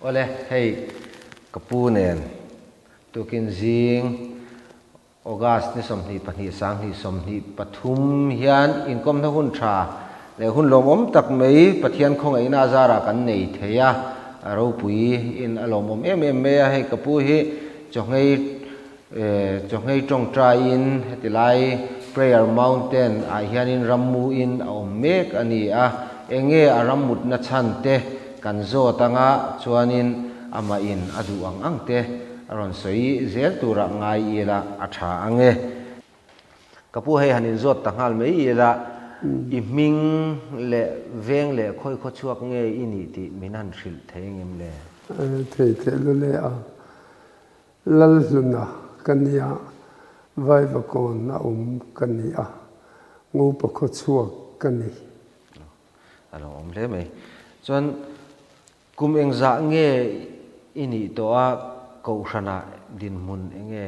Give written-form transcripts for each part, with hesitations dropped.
Awle, hei ka pu nen tukin zing August ni 22 2023 hian inkawmna hun tha leh hun lawmawm tak mai Pathian khawngaihna a zarah kan nei thei a, a ropui in a lawmawm em em mai a, hei ka pu hi chawhngei chawhngei tawngtaiin heti lai Prayer Mountain ah hianin rammu in a awm mek a ni a, enge a rammutna chhan te kan zawt anga chuanin amah in a duh ang ang te A rawn sawi zel turah ngai ila a tha ang e. Ka pu hei han inzawt ta nghal mai ila, i hming leh veng leh khawi khaw chhuak nge i nih tih min han hrilh thei engem le? Thei teh lu le a, Lalhluna ka nia, Vaivakawn a awm ka ni a, Ngupa khaw chhuak ka ni. A lo awm hle mai. Chuan Kum engzah nge i nih tawh a, kohhranah dinhmun enge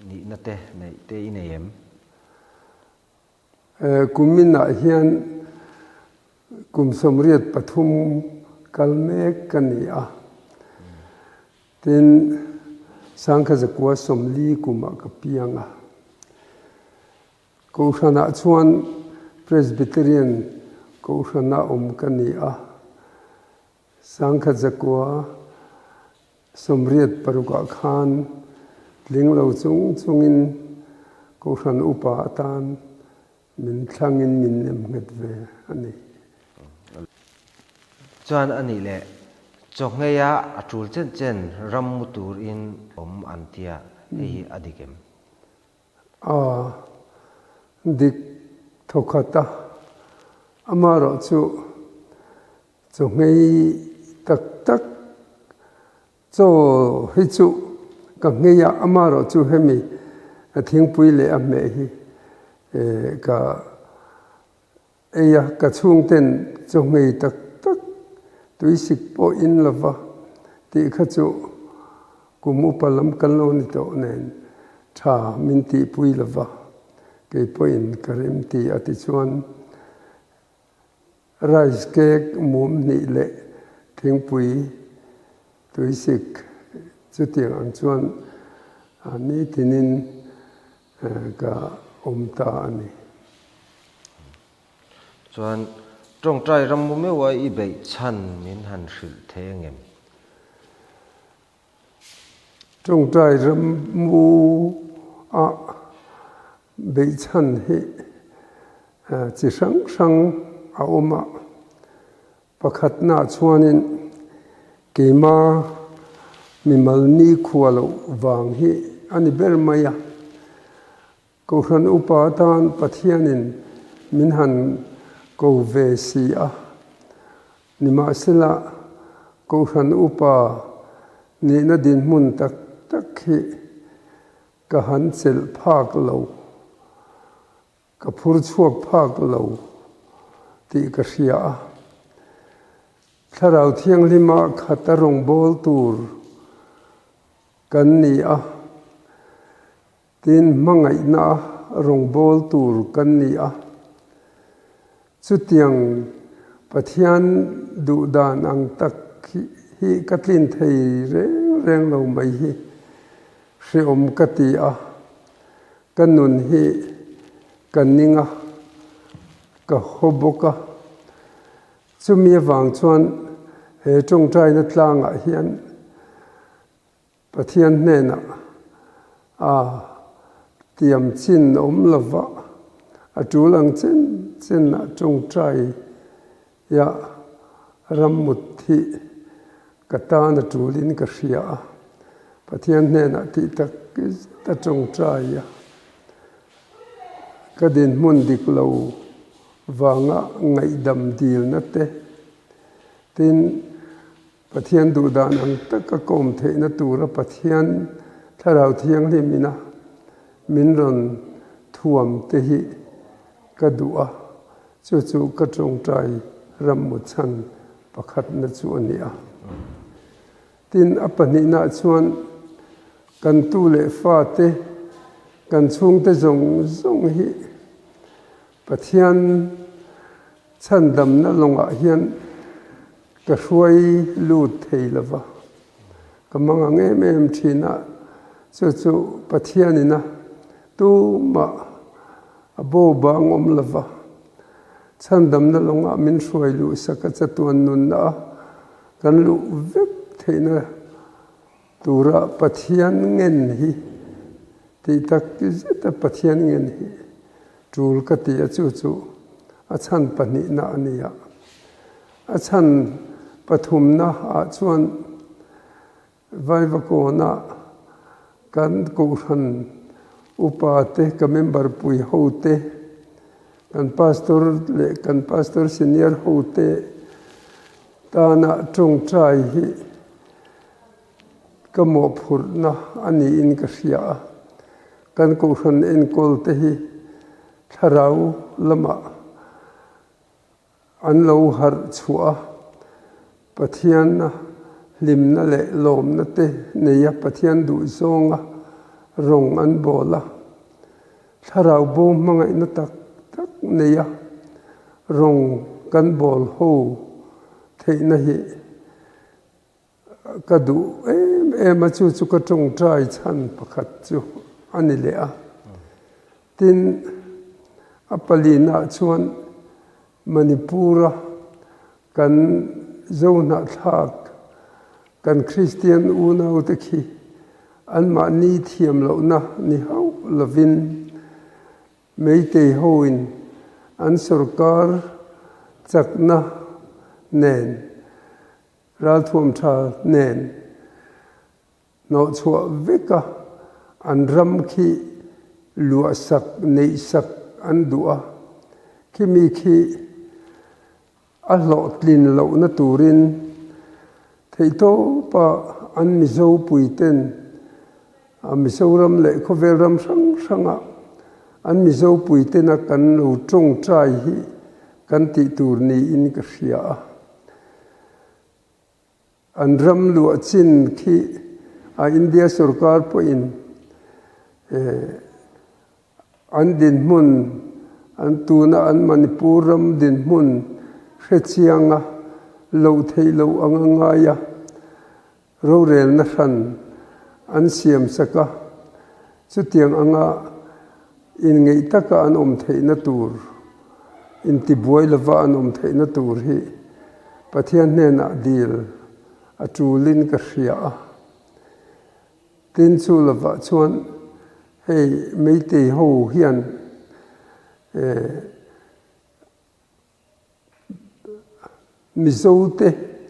nihna te neih te i nei em? Kuminah hian kum 83 kal mek ka ni a, tin 1940 kumah ka piang a. Kohhranah chuan Presbyterian Kohhrana awm ka ni a, 1986 ah khan tling lo chung chungin Kohhran upa atan min thlangin min nem nghet ve a ni. Chuan a nih leh chawhngheia a tul chen chen ram mu turin awm an tia, hei hi a dik em? A dik thawkhat a, amaherawh chu chawhngei tak tak chaw hi chu ka nghei a, amaherawh chu hemi thingpui leh a hmeh hi ka ei a, ka chhungten chawhngei tak tak tuisik pawh in lova tih kha chu kum upa lam kan lo ni tawh nen tha min tihpui lova, kei pawhin ka rem ti a ti chuan rice cake mum hnih leh thingpui tuisik chutiang ang chuan nitinin Ka awm ta a ni. Chuan tawngtai rammu meuha i beih chhan min han hrilh thei angem? Tawngtai rammu a beih chhan hi chi hrang hrang a awm a. Pakhatnaah chuanin keima mimal nikhua loh vang hi a ni ber mai a. Kohhran upa atan Pathianin min han ko ve si a. Nimahsela, Kohhran upa nihna dinhmun tak tak hi ka han chelh phak lo. Ka phur chhuak phak lo tih ka hria a. Thlarau Thianghlima khat a rawngbâwl tur kan ni a, tin hmangaihna a rawngbâwl tur kan ni a. Chutiang Pathian duhdan ang tak hi ka tlin thei reng reng lo mai hi hrehawm ka ti a. Ka nun hi ka ning a, ka haw bawk a. Chumi avang chuan he tawngtaina tlangah hian Pathian hnenah a tiam chin awm lova, a tul ang chen chenah tawngtai ia rammut hi ka tan a tulin ka hria a, Pathian hnenah tih tak zet a tawngtai a, ka dinhmun dik lo vanga ngaihdam dilna te, tin Pathian duhdan ang taka ka awm theihna tura Pathian Thlarau Thianghlim ina min rawn thuam te hi ka duh a, chu chu ka tawngtai rammu chhan pakhatna chu a ni a. Tin, a pahnihnaah chuan kan tu leh fate, kan chhungte zawng zawng hi Pathian chhandamna lawngah hian. ka hruai lut thei lo va, ka mangang em em thin a, chu chu Pathianina tumah a bo bang awm lo va, chhandamna lawngah min hruai luh sak a chatuan nunna a kan luh vek theihna tura Pathian ngen hi tih tak zeta Pathian ngen hi tul ka ti a, chu chu a chhan pahnihna a ni a. A chhan pathumna ah chuan Vaivakawnah kan Kohhran upa te, ka member pui ho te, kan pastor leh kan pastor senior ho te tana tawngtai hi ka mawhphurhna a niin ka hria a. Kan Kohhran enkawl te hi thlarau lamah an lo harh chhuah a, Pathianna hlimna leh lawmna te nei a, Pathian duhzawnga rawng an bawl a, thlarau bo hmangaihna tak tak nei a rawng kan bawl ho theihna hi Ka duh em em a, chu chu ka tawngtai chhan pakhat chu a ni leh a. Tin, a palinah chuan Manipur-a kan Zohnahthlak, kan Kristian unaute khi anmahni thiam lohna ni hauh lovin Meitei hoin an sorkar chakna nen Ralthuam tha nen hnawhchhuah veka an ram khi luahsak neihsak an duh a, khimi khi a hlawhtlin lohna turin theihtawpa an Mizo puiten a Mizoram leh khawvel ram hrang hranga an Mizo puitena kan lo tawngtai hi kan tih tur niin ka hria a. An ram luah chin khi a India sorkar pawhin an dinhmun an tuna an Manipur ram dinhmun hre chianga loh theih loh anga ngai a, rorelna hran an siam sak a, chutiang anga inngeih taka an awm theihna tur, intibuai lova an awm theihna tur hi Pathian hnenah dil a tulin ka hria a. Tin, chu lovah chuan hei Meitei ho hian eh, Mizote,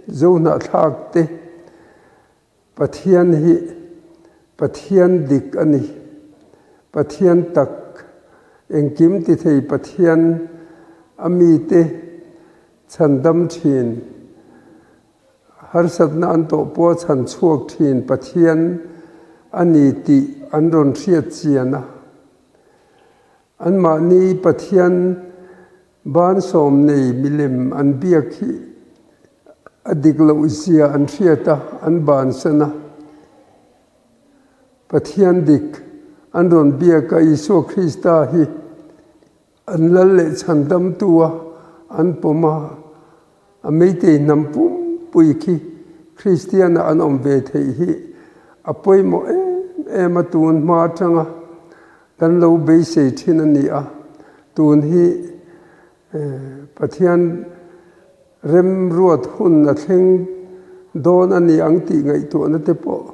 Zohnahthlakte Pathian hi Pathian dik a ni. Pathian tak, engkim ti thei Pathian a mite chhandam thin, harsatna an tawh pawha chhan chhuak thin Pathian a ni tih an rawn hriat chian a. Anmahni Pathian ban sawm nei milem an biak hi a dik loh zia an hriat a, an bansan a. Pathian dik an rawn biak a, Isua Krista hi an lal leh chhandamtu a an pawm a, a meitei hnam pumpui khi Kristian-a an awm ve theih hi a pawimawh em em a, tun hma atanga kan lo beisei thin a ni a, tun hi Pathian remruat hun a thleng dawn a ni ang tih ngaihtuahna te pawh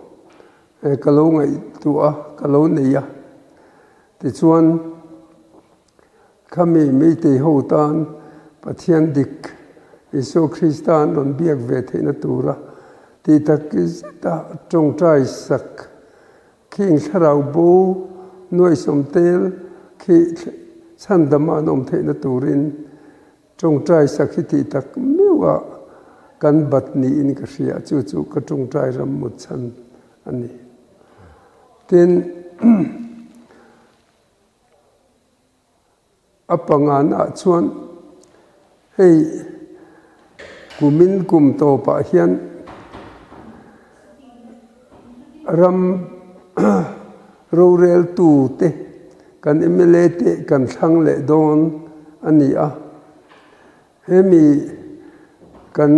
ka lo ngaihtuah a, ka lo nei a. Tichuan. Khami Meitei ho tan Pathian dik Isua Krista an rawn biak ve theihna tura tih tak zeta tawngtai sak khing thlarau bo nuaihsawm tel khi chhandama an awm theihna turin tawngtai sak hi tih tak meuha kan bat niin ka hria chu chu ka tawngtai ram mut chhan a ni. Tin. A panganah chuan hei kumin kum tawpah hian ram roreltute kan mla te kan thlang leh dawn a ni a. Hemi kan.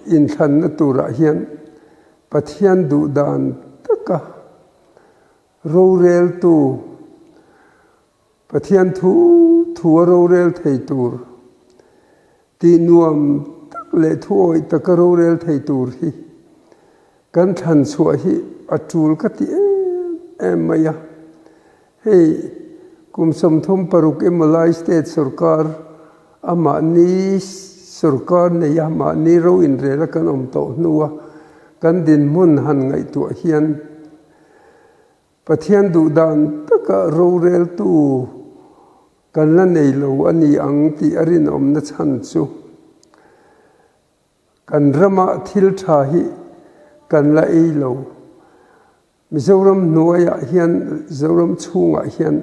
inthlanna turah hian Pathian duh dan taka roreltu, Pathian thu thua rorel thei tur, tih nuam tak leh thuawih taka rorel thei tur hi kan thlan chhuah hi a tul ka ti em em mai a. Hei kum 36 emaw lai state sorkar a mahni sorkar nei a mahni ro inrel a kan awm tawh hnua kan dinhmun han ngaihtuah hian Pathian duh dan taka roreltu kan la nei lo a ni ang tih a rinawmna chhan chu kan ramah thil tha hi kan la ei lo. Mizoram hnuaiah hian, Zoram chhungah hian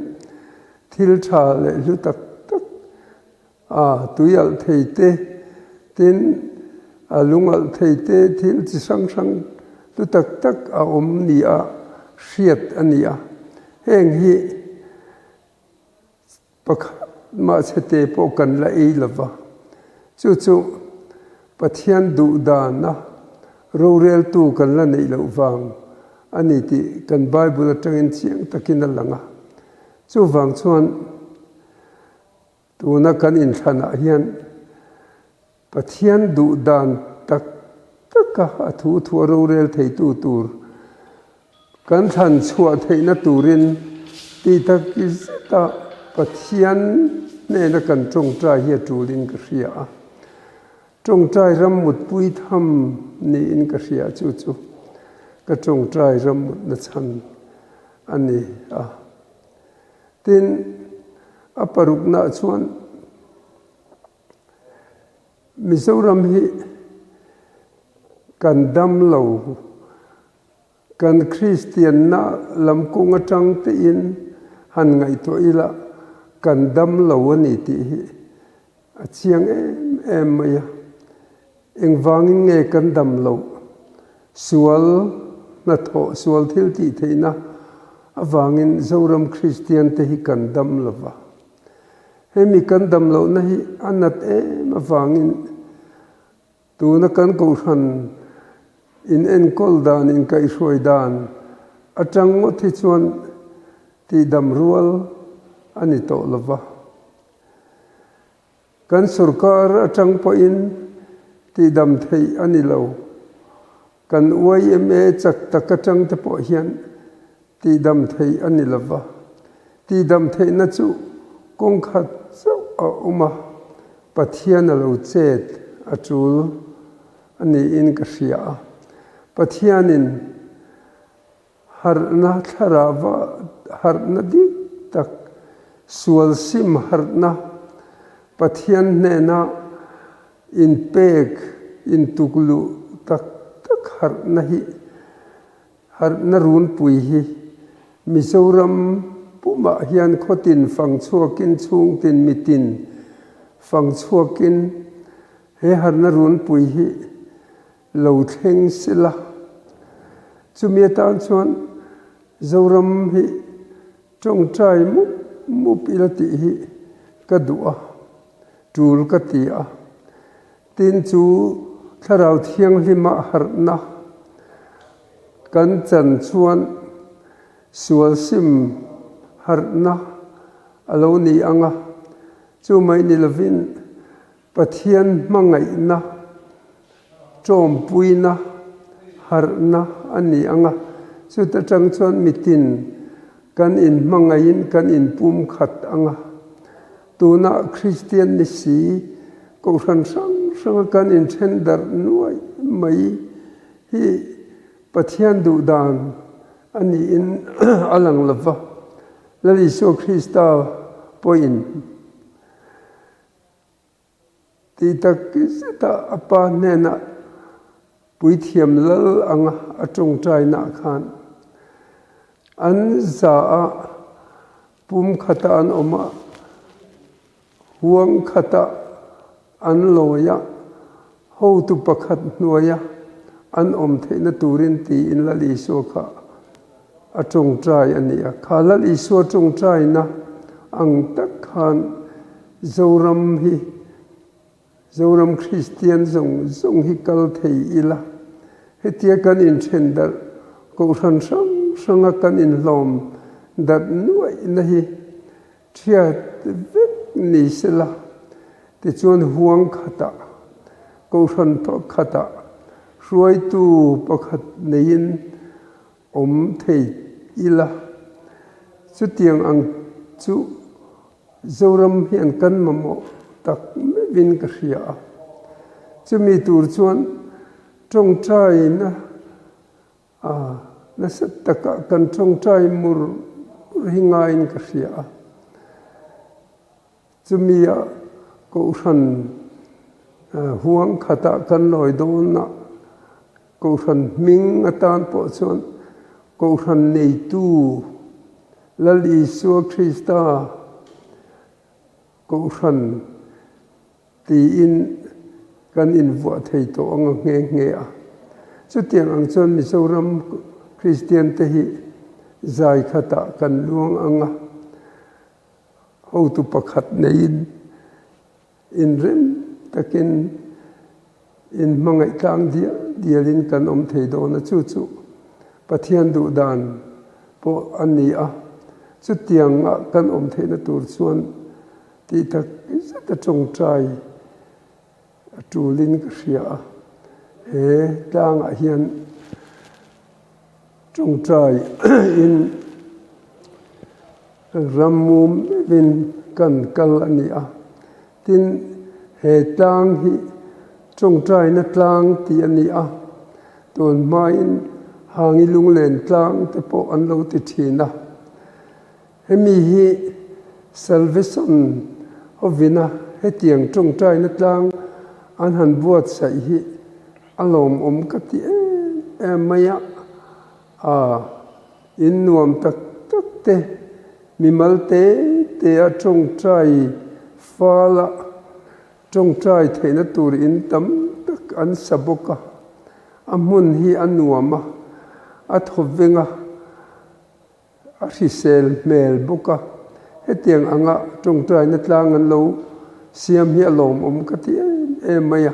thil tha leh hlu tak tak a tui alh thei te, tin a lung alh thei te, thil chi hrang hrang hlu tak tak a awm nia hriat a ni a. Heng hi Pakhat mahse te pawh kan la ei lo va, chu chu Pathian duh dana roreltu kan la neih loh vang a ni tih kan Bible atangin chiang takin a lang a. Chuvang chuan tuna kan inthlanah hian Pathian duh dan tak taka a thu thua rorel theitu tur kan thlan chhuah theihna turin tih tak zeta Pathian hnena kan tawngtai hi a tulin ka hria a. Tawngtai ram mutpui tham niin ka hria a, chu chu ka tawngtai ram mutna chhan a ni a. Tin, a paruknaah chuan. Mizoram hi kan dam lo, kan Kristianna lam kawng atang tein han ngaihtuah ila kan dam lo a ni tih hi a chiang em em mai a. Engvangin nge kan dam loh? Sual hnathawh, sual thil tih theihna avangin Zoram Kristian te hi kan dam lo va. Hemi kan dam lohna hi a nat em avangin tuna kan kohhran in enkawl dan, in kaihhruai dan atang ngawt hi chuan tihdam rual a ni tawh lo va. Kan sorkar atang pawhin tihdam theih a ni lo. Kan yma chak tak atang te pawh hian tihdam theih a ni lo va. Tihdam theihna chu kawng khat chauh a awm a, Pathian a lo chet a tul a niin ka hria a. Pathianin harhna thlarauva harhna dik tak, sual sim harhna, Pathian hnena inpek, intukluh tak tak harhna hi, harhna runpui hi Mizoram pumah hian khawtin fang chhuakin, chhungtin mitin fang chhuakin he harhna runpui hi lo thleng sela. Chumi atan chuan Zoram hi tawngtai mup mup ila tih hi ka duh a, tul ka ti a. Tin chu Thlarau Thianghlima harhna kan chan chuan sual sim harhna a lo ni ang a, chu mai ni lovin Pathian hmangaihna, tawmpuina, harhna a ni ang a, chuta tang chuan mitin kan inhmangaihin kan inpumkhat ang a. Tuna Kristian ni si, Kohhran hrang hranga kan inthen darh nuaih mai hi Pathian duh dan a niin a lang lo va, Lal Isua Krista pawhin Tih tak zetah a pa hnenah puithiam lal anga a tawngtainaah khan an za a, pum khatah an awm a, huang khatah an lawi a, hotu pakhat hnuaia an awm theihna turin tiin Lal Isua kha a tawngtai a ni a. Kha Lal Isua tawngtaina ang tak khan Zoram hi Zoram Kristian zawng zawng hi kal thei ila, hetia kan inthen darh Kohhran hrang hranga kan inhlawm darh nuaihna hi Thiat vek ni sela, tichuan huang khatah, kohhran pakhatah hruaitu pakhat neiin awm thei ila, chutiang ang chu Zoram hian kan mamawh tak meuhin ka hria a. Chumi tur chuan tawngtaina A, nasa takah kan tawngtai mur mur hi ngaiin ka hria a. Chumia Kohhran huang khatah kan lawi dawnah Kohhran hming atan pawh chuan Kohhran neitu Lal Isua Krista Kohhran tiin kan invuah thei tawh ang a nghe nghe a. Chutiang ang chuan Mizoram Kristian te hi zai khatah kan luang ang a, hotu pakhat neiin inrem takin inhmangaih tlang dial dialin kan awm thei dawn a, chu chu Pathian duh dan pawh a ni a. Chutianga kan awm theihna tur chuan Tih tak zet a tawngtai a tulin ka hria a, he tlangah hian tawngtai in ram mum meuhin kan kal a ni a, tin he tlang hi tawngtaina tlang tih a ni a, tun hmain Hangi Lunglen tlang te pawh an lo ti thin a. Hemi hi Salvation hovina hetiang tawngtaina tlang an han buatsaih hi a lawmawm ka ti em em mai a, a in nuam tak tak te mimal te te a tawngtai fal a tawngtai theihna tur in tam tak an sa bawk a, a hmun hi a nuam a, a thawveng a. A hrisel hmel bawk a, hetiang anga tawngtaina tlang an lo siam hi a lawmawm ka ti em em mai a.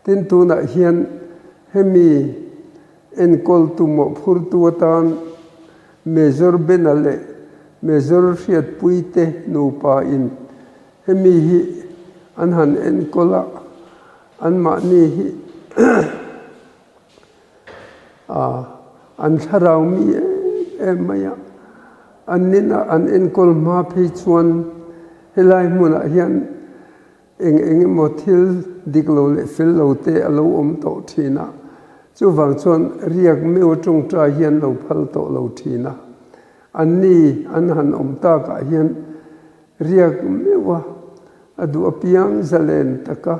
Tin, tunah hian hemi enkawltu mawhphurtu atan Major Bena leh Major Hriatpuite nupa in hemi hi an han enkawl a, anmahni hi A, an thlarau mi em em mai a, an nena an enkawl hma phei chuan helai hmunah hian eng eng emaw thil dik lo leh fel lo te a lo awm tawh thin a, chuvang chuan riak meuh tawngtai hian lo phal tawh lo thin a, anni an han awm takah hian riak meuh a, a duh apiang zalen taka.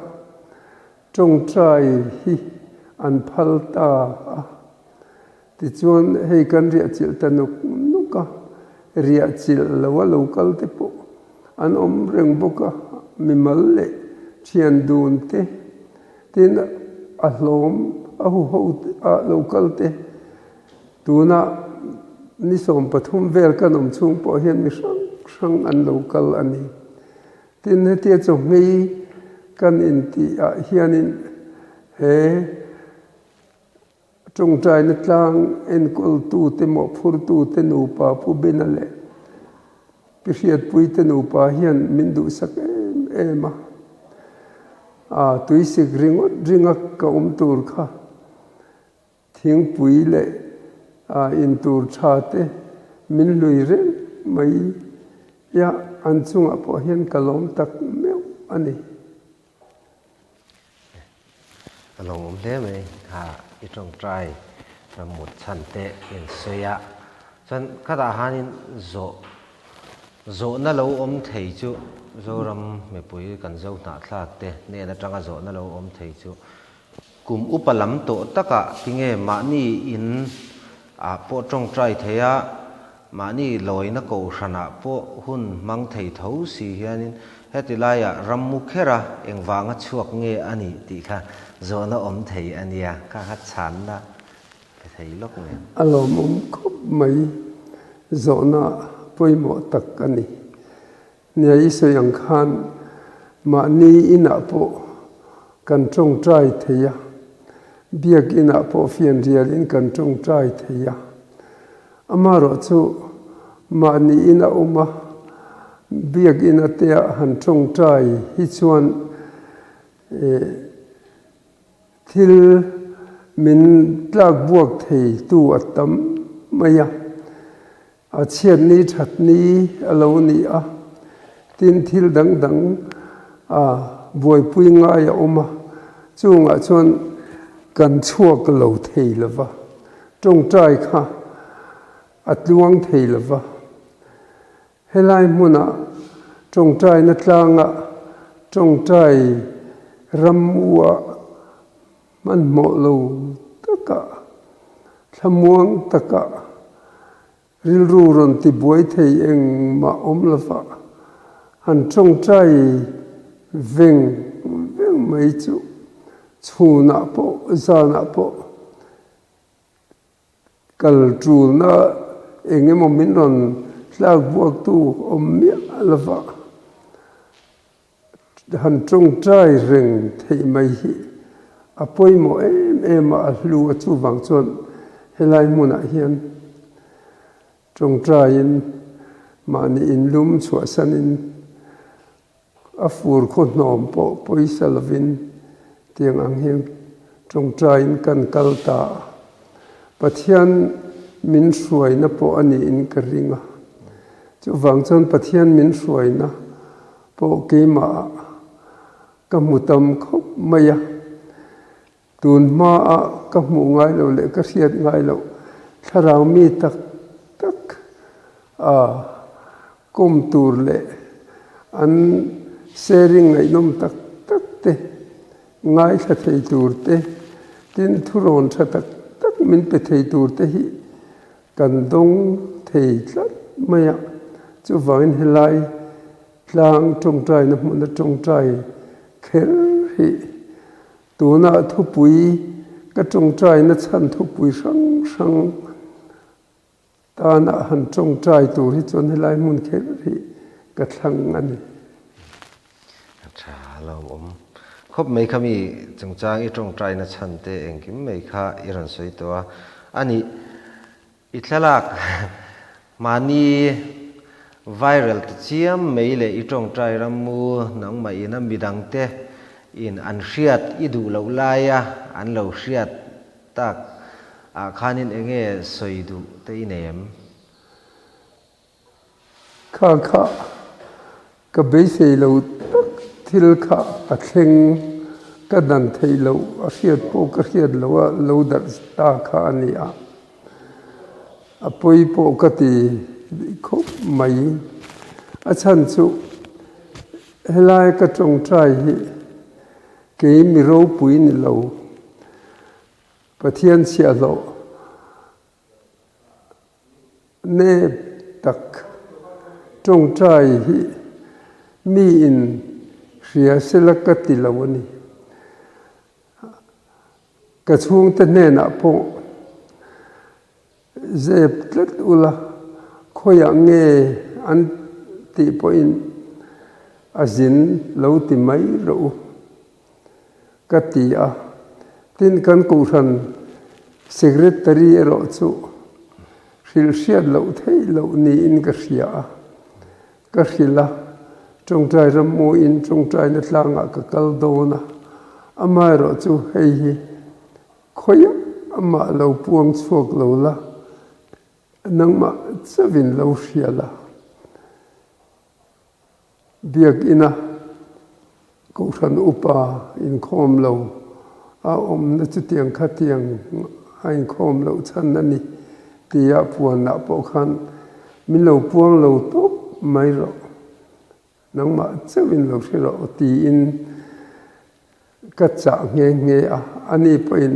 Tawngtai hi an phal ta a, tichuan hei kan riahchilh ta nuk nuk a, riahchilh lo a lo kal te pawh an awm reng bawk a, mimal leh thian dun te, tin a hlawm a huho ah lo kal te, tuna ni 13 vel kan awm chhung pawh hian mi hrang hrang an lo kal a ni. Tin, hetia chawhmei kan intih ah hianin he tawngtaina tlang enkawltute mawhphurtute nupa Pu Bena leh Pi Hriatpuite nupa hian min duhsak em em a. Aa tuisik ringawt ringa ka awm tur kha Thingpui leh intur tha te min hlui reng mai ia an chungah pawh hian ka lawm tak meuh a ni. Ka lawmawm hle mai kha i tawngtai ram mut chhan te in sawi a, chuan khatah hanin zawh zawhna lo awm thei chu Zoram mipui kan zo hnahthlak te hnen atanga zawhna lo awm thei chu Kum upa lam tawh takah tinge mahni in ah pawh tawngtai thei a, mahni lawina kohhranah pawh hun hmang thei tho si hianin heti laiah rammu khera engvanga chhuak nge a nih tih kha zawhna awm thei a nia, kha kha chhanna pe thei lawk nen. A lawmawm khawp mai, zawhna pawimawh tak a ni. Nia i sawi ang khan mahni inah pawh. kan tawngtai thei a, biakinah pawh fianrialin kan tawngtai thei a. Amaherawh chu mahni ina awm a, biakina tea han tawngtai hi chuan thil min tlakbuak theitu a tam mai a. A chhiatni thatni a lo ni a, tin thil dang dang a buaipui ngai a awm a, chungah chuan kan chhuak lo thei lo va, tawngtai kha a tluang thei lo va. Helai hmunah tawngtaina tlangah tawngtai ramua Hmanhmawh lo taka, thlamuang taka rilru rawn tibuai thei engmah awm lova han tawngtai veng veng mai chu chhunah pawh zanah pawh Kal tulna eng emaw min rawn tlak buaktu awm miah lova han tawngtai reng theih mai hi a pawimawh em em a, a hlu a chuvang chuan helai hmunah hian tawngtaiin mahni inlum chhuahsanin A fur khaw hnawm pawh pawisa lovin tiang ang hian tawngtaiin kan kal ta a, Pathian min hruaina pawh a niin ka ring a, chuvang chuan Pathian min hruaina pawh keimahah ka hmu tam khawp mai a, tun hmaah ka hmuh ngai loh leh ka hriat ngai loh thlarau mi tak tak a kawm tur leh an sharing ngaihnawm tak tak te, ngaithla thei tur te, tin thurawn tha tak tak min pe thei tur te hi kan dawng thei tlat mai a. Chuvangin helai tlang tawngtaina hmuna tawngtai kher hi Tunah thupui ka tawngtaina chhan thupui hrang hrang tanah han tawngtai tur hi chuan helai hmun kher hi ka thlang a ni. A tha lawmawm khawp mai kha mi chungchang i tawngtaina chhan te engkim mai kha i rawn sawi tawh a, a nih I thlalak mahni viral ta chiam mai leh i tawngtai rammu nangmah ina midangte in an hriat i duh loh laia an lo hriat tak ah khanin enge sawi duh te i nei em? Kha kha ka beisei lo tak thil kha a thleng ka dan theih loh a hriat pawh ka hriat loh a lo darh ta kha a ni a, a pawi pawh ka ti khawp mai. A chhan chu helai ka tawngtai hi kei mi ropui ni lo Pathian chhiahhlawh Nep tak tawngtai hi miin hria sela ka ti lo a ni. Ka chhungte hnenah pawh zep tlat ula khawiah nge an tih pawhin a zin lo ti mai rawh u. Ka ti a, tin kan kohhran Secretary erawh chu hrilh hriat loh theih loh niin ka hria a, ka hrilh a, tawngtai rammuin tawngtaina tlangah ka kal dawn a, amaherawh chu hei hi khawiah amah lo puang chhuak lo la, nangmah chauhin lo hria la. Biakina Kohhran upa inkhawm lo a awmna chutiang khatiang a inkhawm loh chhan a ni tia puanah pawh khan min lo puang lo tawp mai rawh, nangmah chauhin lo hre rawh tiin Ka chah nghe nghe a, ani pawhin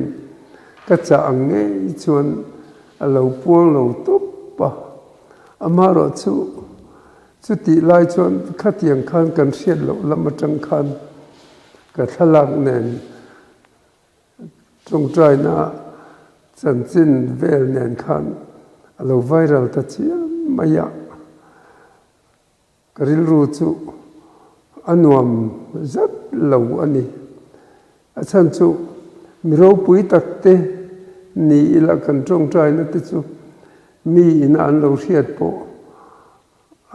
ka chah ang ngei chuan a lo puang lo tawp a. Amaherawh chu chutih lai chuan khatiang khan kan hriat loh lam atang khan ka thlalak nen tawngtaina chanchin vel nen khan a lo viral ta chiam mai a. Ka rilru chu a nuam zat lo a ni. A chhan chu mi ropui tak te ni ila kan tawngtaina te chu mi ina an lo hriat pawh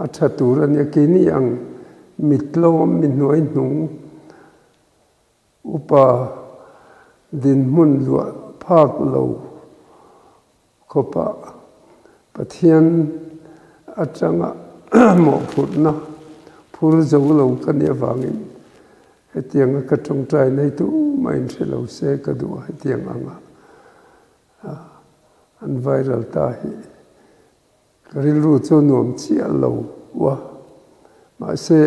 a tha tur a nia. Keini ang mi tlawm, mi hnuai hnung upa dinhmun luah phak lo Khawpah Pathian atanga mawhphurhna phur zo lo ka nih avangin hetianga ka tawngtai nei tumah in hre lo se ka duh a, hetiang anga an viral ta hi ka rilru chu nuam chiah lo a, mahse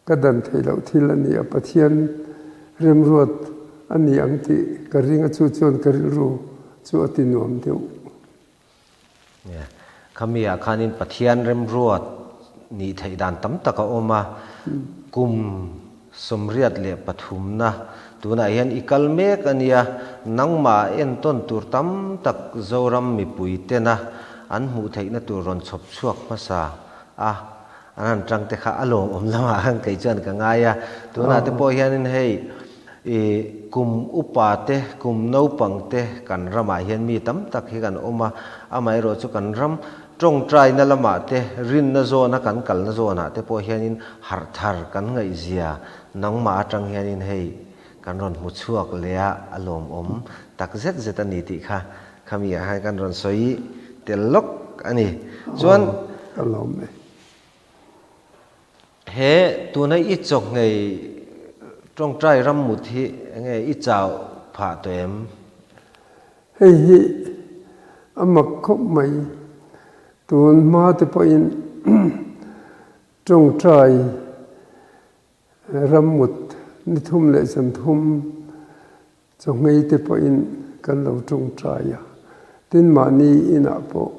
Ka dan theih loh thil a ni a, Pathian remruat a ni ang tih ka ring a, chu chuan ka rilru chu a ti nuam deuh. Nia, khami ah khanin Pathian remruat nih theih dan tam tak a awm a, kum 83na tunah hian i kal mek a nia, nangmah entawn tur tam tak Zoram mipui tena an hmuh theihna tur rawn chhawp chhuak hmasa a. An han tang te kha a lawmawm lamah khan kei chuan ka ngai a, tunah te pawh hianin hei ih kum upa te, kum naupang te kan ramah hian mi tam tak hi kan awm a, amaherawh chu kan ram tawngtaina lamah te, rinna zawna kan kalna zawnah te pawh hianin harh thar kan ngaihzia nangmah atang hianin hei kan rawn hmu chhuak leh a, a lawmawm tak zet zet a ni tih kha Khami ah hian kan rawn sawi tel lawk a ni. Chuan. Ka lawm e. He tuna i chawhngei tawngtai ram mut hi enge i chau phah tawh em? Hei hi a mak khawp mai. Tun hma te pawhin tawngtai ram mut ni thum leh zan thum Chawhmei te pawhin kan lo tawngtai a, tin mahni inah pawh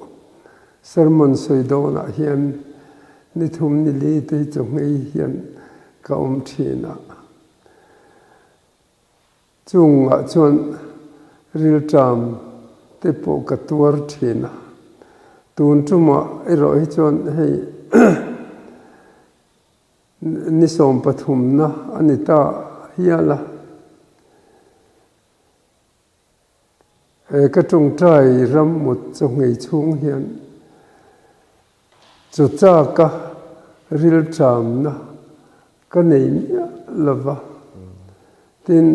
sermon sawi dawnah hian ni thum ni li te hi chawhmei hian ka awm thin a. Chungah chuan rilṭam te pawh ka tuar thin a, tun tumah erawh hi chuan hei Ni sawmpathumna a ni ta hial a. He ka tawngtai ram mut chawhngei chhung hian chaw chaka rilṭamna ka nei miah lo va. Tin,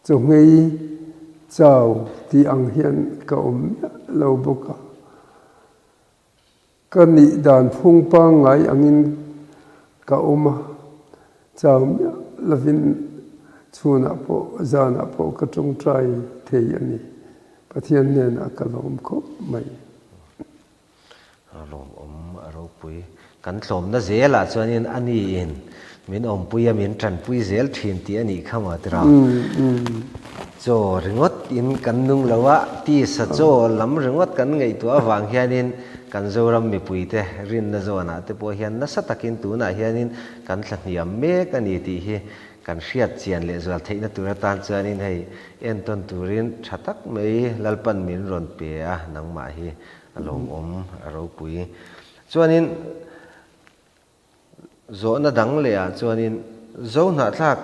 chawhngei chau tih ang hian ka awm miah lo bawk a. Ka nih dan phung pangngai angin ka awm a, chau miah lovin chhunah pawh zanah pawh ka tawngtai thei a ni. Pathian hnenah ka lawm khawp mai. A lawmawm a ropui. Kan tlawmna zelah chuanin a niin min awmpui a, min tanpui zel thin tih a nih kha maw tiraw? Chaw ringawt in kan nung lo a, tisa chaw lam ringawt kan ngaihtuah avang hianin kan Zoram mipuite rinna zawnah te pawh hian nasa takin tunah hianin kan thlahniam mek a ni tih hi kan hriat chian leh zual theihna tur atan chuanin hei entawn turin tha tak mai Lalpan min rawn pe a, nangmah hi a lawmawm a ropui. Chuanin Zawhna dang leh ah chuanin Zohnahthlak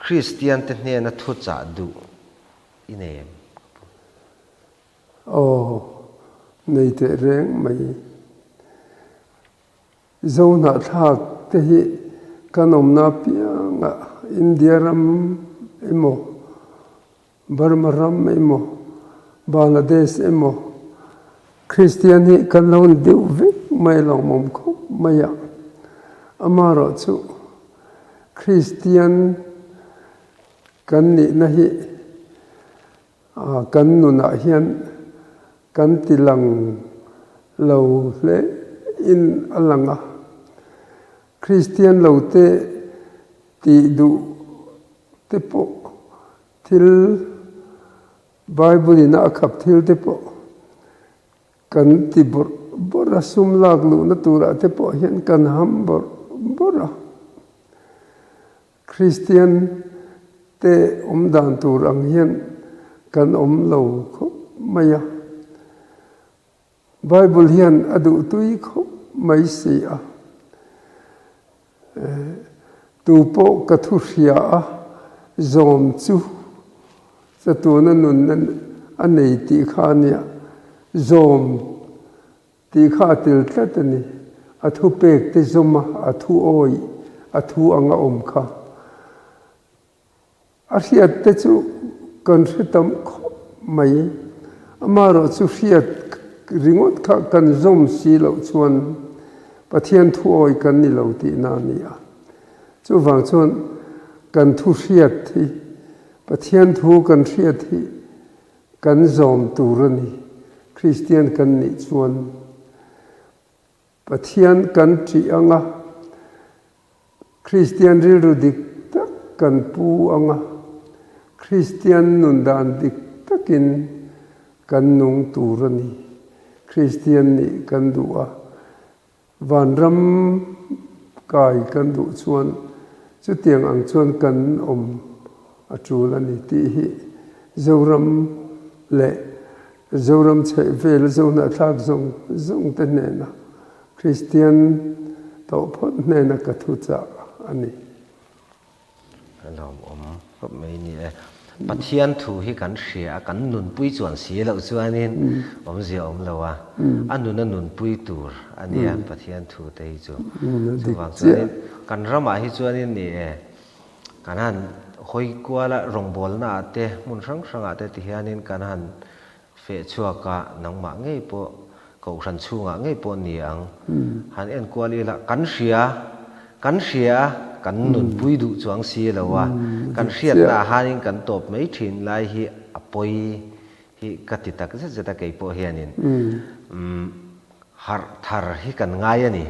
Kristian te hnena thuchah duh i nei em? Aw, nei teh reng mai. Zohnahthlak te hi kan awmna apiangah India ram emaw, Burma ram emaw, Bangladesh emaw, Kristian hi kan lo ni deuh vek mai lawmawm khawp mai a. Amaherawhchu Kristian kan nihna hi kan nunah hian kan ti lang lo hle in a lang a. Kristian lo te tih duh te pawh Thil Bible in a khap thil te pawh kan ti bawrh bawrh a, sum lak luhna turah te pawh hian kan ham bawrh bawrh a. Kristian te awm dan tur ang hian kan awm lo khawp mai a. Bible hian a duhtui khawp mai si a. Tu pawh ka thu hria a. zawm chu Chatuana nunna a nei tih kha a nia, zawm tih kha a tel tlat a ni. A thupek te zawm a, a thu awih, a thu anga awm kha. A hriat te chu kan hre tam khawp mai. Amaherawh chu hriat ringawt kha kan zawm si loh chuan Pathian thu awih kan ni lo tihna a ni a. Chuvang chuan kan thu hriat hi Pathian thu kan hriat hi kan zawm tur a ni. Kristian kan nih chuan Pathian kan ṭih ang a, Kristian rilru dik tak kan pu ang a, Kristian nun dan dik takin kan nung tur a ni. Kristian nih kan duh a, Vanram kai kan duh chuan chutiang ang chuan kan awm a tul a ni tih hi Zoram leh Zoram chhehvel Zohnahthlak zawng zawng te hnena Kristian tawh phawt hnena ka thuchah a ni. A lawmawm khawp mai ni e. Pathian thu hi kan hria a, kan nunpui chuan si loh chuanin awmzia a awm lo a, a nuna nunpui tur a nia Pathian thu te hi chu. Chuvang chuanin kan ramah hi chuanin ni e, kan han hawi kual a, rawngbawlna ah te, hmun hrang hrangah te tihianin kan han feh chhuak a, nangmah ngei pawh Kohhran chhungah ngei pawh ni ang. Han enkual ila, kan hria, kan hria a, kan nunpui duh chuang si lo a, kan hriatna ah hanin kan tawp mai thin lai hi a pawi hi ka ti tak zet zet a kei pawh hianin harh thar hi kan ngai a ni.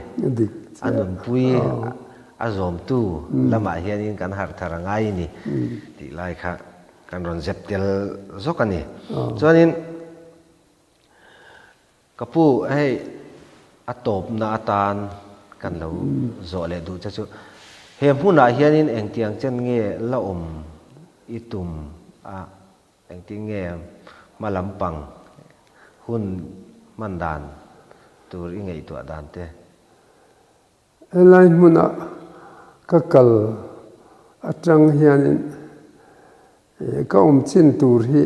A nunpui a zawmtu lamah hianin kan harh thar a ngai a ni tih lai kha kan rawn zep tel zawk a ni. Chuanin. Ka pu, hei a tawpna atan kan lo zawh leh duh che chu, he hmunah hianin engtiang chen nge la awm i tum a, engtin nge hma lampang hun hman dan tur i ngaihtuah dan te? Helai hmuna ka kal atang hianin ka awm chin tur hi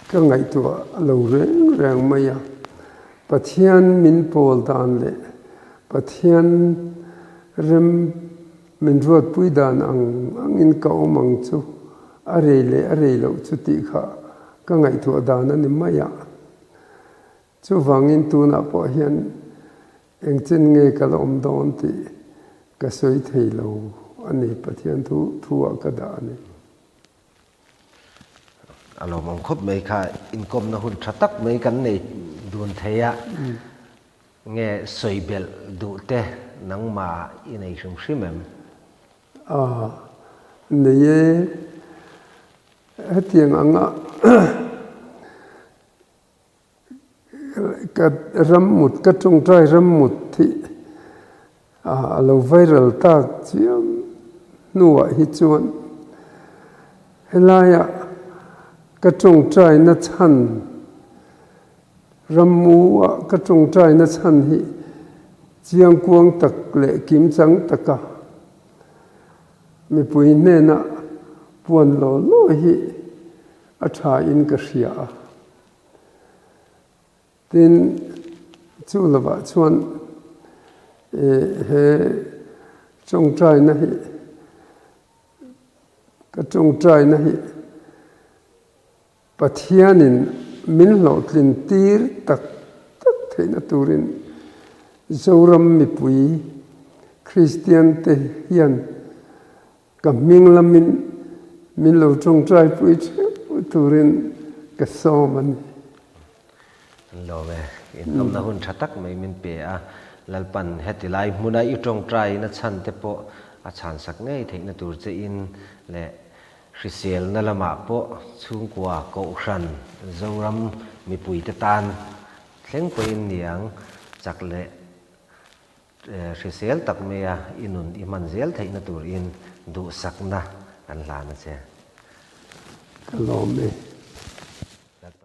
Ka ngaihtuah lo reng reng mai a, Pathian min pawl dan leh Pathian rem min ruatpui dan ang angin ka awm ang chu a rei leh a rei loh chu tih kha ka ngaihtuah dan a ni mai a. Chuvangin tunah pawh hian engchen nge ka la awm dawn tih ka sawi thei lo a ni, Pathian thu thu ah ka dah a ni. A lawmawm khawp mai kha inkawmna hun tha tak mai kan nei dun thei a, nge sawi belh duh te nangmah i nei hrim hrim em? A nei e, hetiang anga Ka rammut, ka tawngtai rammut hi a lo viral tak chiam hnuah hi chuan helaia ka tawngtaina chhan, rammu-a ka tawngtaina chhan hi chiangkuang tak leh kimchang taka mipui hnena puan law law hi a thain ka hria a. Tin, chu lovah chuan he tawngtaina hi, ka tawngtaina hi Pathianin min hlawhtlin tir tak tak theihna turin Zoram mipui Kristian te hian Ka hming lamin min lo tawngtaipui theuh turin ka sawm a ni. An lawm e, inkamna hun tha tak mai min pe a, Lalpan heti lai hmuna i tawngtaina chhan te pawh a chhansak ngei theihna tur che in leh hriselna lamah pawh chhungkua Kohhran Zoram mipuite tan thleng pawhin niang chak leh Hrisel tak maia i nun i hman zel theihna turin duhsakna kan hlan a che. Ka lawm e.